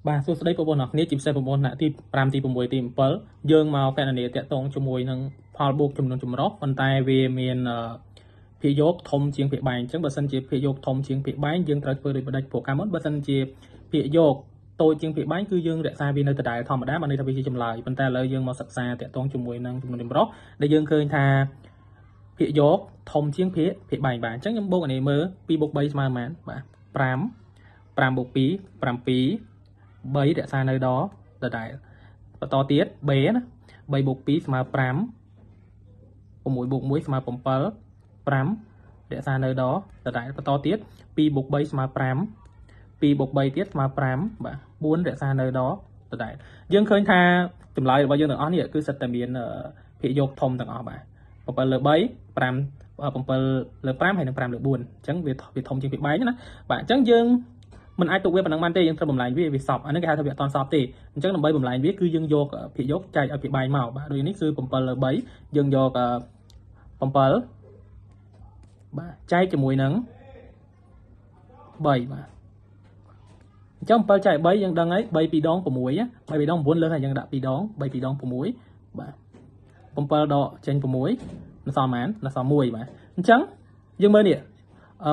បាទសួស្តីបងប្អូនអរគ្នាជាពិសេសបងប្អូនថ្នាក់ទី5ទី6ទី7យើងមកកណនាតាក់ទងជាមួយនឹងផលបូកចំនួនចម្រុះប៉ុន្តែវាមានភាគយកធំជាងភាគបែងអញ្ចឹងបើសិនជាភាគយកធំជាងភាគបែងយើងត្រូវធ្វើដូចម្ដេចព្រោះកាលមុនបើសិនជាភាគយកតូចជាងភាគបែងគឺយើងរក្សាវានៅដដែលធម្មតាបានន័យថាវាជាចម្លើយប៉ុន្តែឥឡូវយើងមកសិក្សាតាក់ទងជាមួយនឹងចំនួនចម្រុះដែលយើងឃើញថាភាគយកធំជាងភាគបែងបាទអញ្ចឹងខ្ញុំបូកអានេះមើល2បូក3ស្មើប៉ុន្មានបាទ5 5បូក2 7 3រក្សានៅដដែលបន្តទៀត b ណា3បូក2ស្មើ5 6បូក1ស្មើ7 5រក្សានៅដដែលបន្តទៀត2បូក3ស្មើ5 2បូក3ទៀតស្មើ5បាទ4រក្សានៅដដែលយើងឃើញថាចម្លើយរបស់យើងទាំងអស់នេះគឺសិតតែមានភាគយកធំទាំងអស់បាទ7លើ3 5 7លើ5ហើយនិង5លើ4អញ្ចឹងវាធំជាងភាគបែងណាបាទអញ្ចឹងយើងមិនអាចទុកវាប៉ុណ្ណឹងបានទេយើងត្រូវបំលែងវាវាសពអានេះគេហៅថាវាអត់តន់សពទេអញ្ចឹងដើម្បីបំលែងវាគឺយើងយកភាគយកចែកឲ្យភាគបែងមកបាទដូចនេះគឺ7លើ3យើងយក7បាទចែកជាមួយនឹង3បាទអញ្ចឹង7ចែក3យើងដឹងហើយ3 2ដង6 3 2ដង9លើសហើយយើងដាក់2ដង3 2ដង6បាទ7ដកចេញ6នៅសល់ប៉ុន្មាននៅសល់1បាទអញ្ចឹងយើងមើលនេះ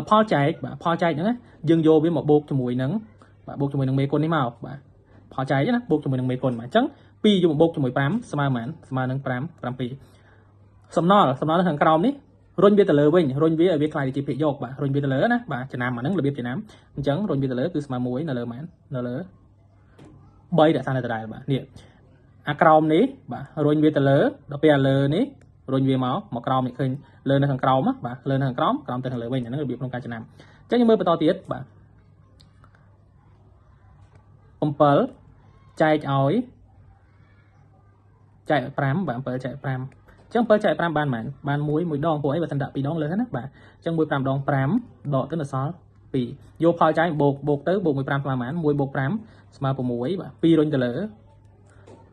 ផលចែកបាទផលចែកហ្នឹងណាយើងយកវាមកបូកជាមួយនឹងបាទបូកជាមួយនឹងមេគុណនេះមកបាទផលចែកណាបូកជាមួយនឹងមេគុណបាទអញ្ចឹង2យកមកបូកជាមួយ5ស្មើប៉ុន្មានស្មើនឹង5 7សំណល់នៅខាងក្រោមនេះរុញវាទៅលើវិញរុញវាឲ្យវាក្លាយទៅជាភាគយកបាទរុញវាទៅលើណាបាទចំណាំអាហ្នឹងរបៀបចំណាំអញ្ចឹងរុញវាទៅលើគឺស្មើ1នៅលើប៉ុន្មាននៅលើ3រក្សានៅដដែលបាទនេះអាក្រោមនេះបាទរុញវាទៅលើដល់ពេលអាលើនេះរុញវាមកក្រោមនេះឃើញលើនៅខាងក្រោមបាទលើនៅខាងក្រោមក្រោមទៅខាងលើវិញអាហ្នឹងរបៀបក្នុងការចំណាំអញ្ចឹងយើងមើលបន្តទៀតបាទ7ចែកឲ្យចែក5បាទ7ចែក5អញ្ចឹង7ចែក5បានប៉ុន្មានបាន1មួយដងពួកអីបើសិនដាក់2ដងលើណាបាទអញ្ចឹង1 5ដង5ដកទៅនៅសល់2យកផលចែកបូកបូកទៅបូក1 5ស្មើប៉ុន្មាន1បូក5ស្មើ6បាទ2រុញទៅលើ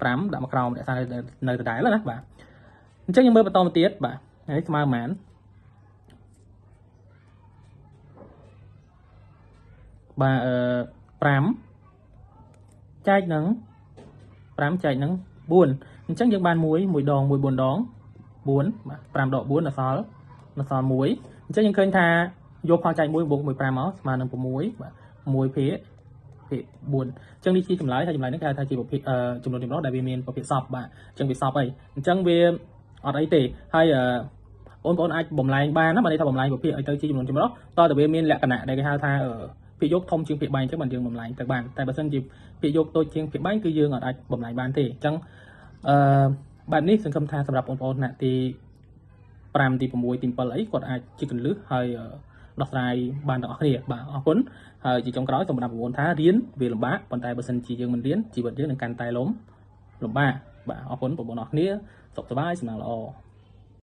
5ដាក់មកក្រោមរក្សានៅដដែលណាបាទអញ្ចឹងយើងមើលបន្តមកទៀតបាទហើយស្មើប៉ុន្មានបាទអឺ5ចែកនឹង5ចែកនឹង4អញ្ចឹងយើងបាន1មួយដង1 4ដង4បាទ5ដក4នៅសល់1អញ្ចឹងយើងឃើញថាយកផលចែក1បូក1 5មកស្មើនឹង6បាទ1ភាគ4អញ្ចឹងនេះជាចម្លើយហើយចម្លើយនេះគេហៅថាជាប្រភេទចំនួនចម្រុះដែលវាមានប្រភេទសពបាទអញ្ចឹងវាសពអីអញ្ចឹងវាអត់អីទេហើយបងប្អូនអាចបំលែងបានណាបើន័យថាបំលែងប្រភេទឲ្យទៅជាចំនួនចម្រុះតើតើវាមានលក្ខណៈដែលគេហៅថាភាគយកធំជាងភាគបែងអញ្ចឹងបានយើងបំលែងទៅបានតែបើសិនជាភាគយកតូចជាងភាគបែងគឺយើងអត់អាចបំលែងបានទេអញ្ចឹងអឺបែបនេះសង្ឃឹមថាសម្រាប់បងប្អូនថ្នាក់ទី5ទី6ទី7អីគាត់អាចជាកលឹះហើយដោះស្រាយបានទាំងអស់គ្នាបាទអរគុណហើយជាចុងក្រោយសូមប្រាប់បងប្អូនថារៀនវាលំបាកប៉ុន្តែបើសិនជាយើងមិនរៀនជីវិតយើងនឹងកាន់តែលំបាកបាទអរគុណបងប្អូនអរគ្នាសុខសប្បាយសំណាងល្អ។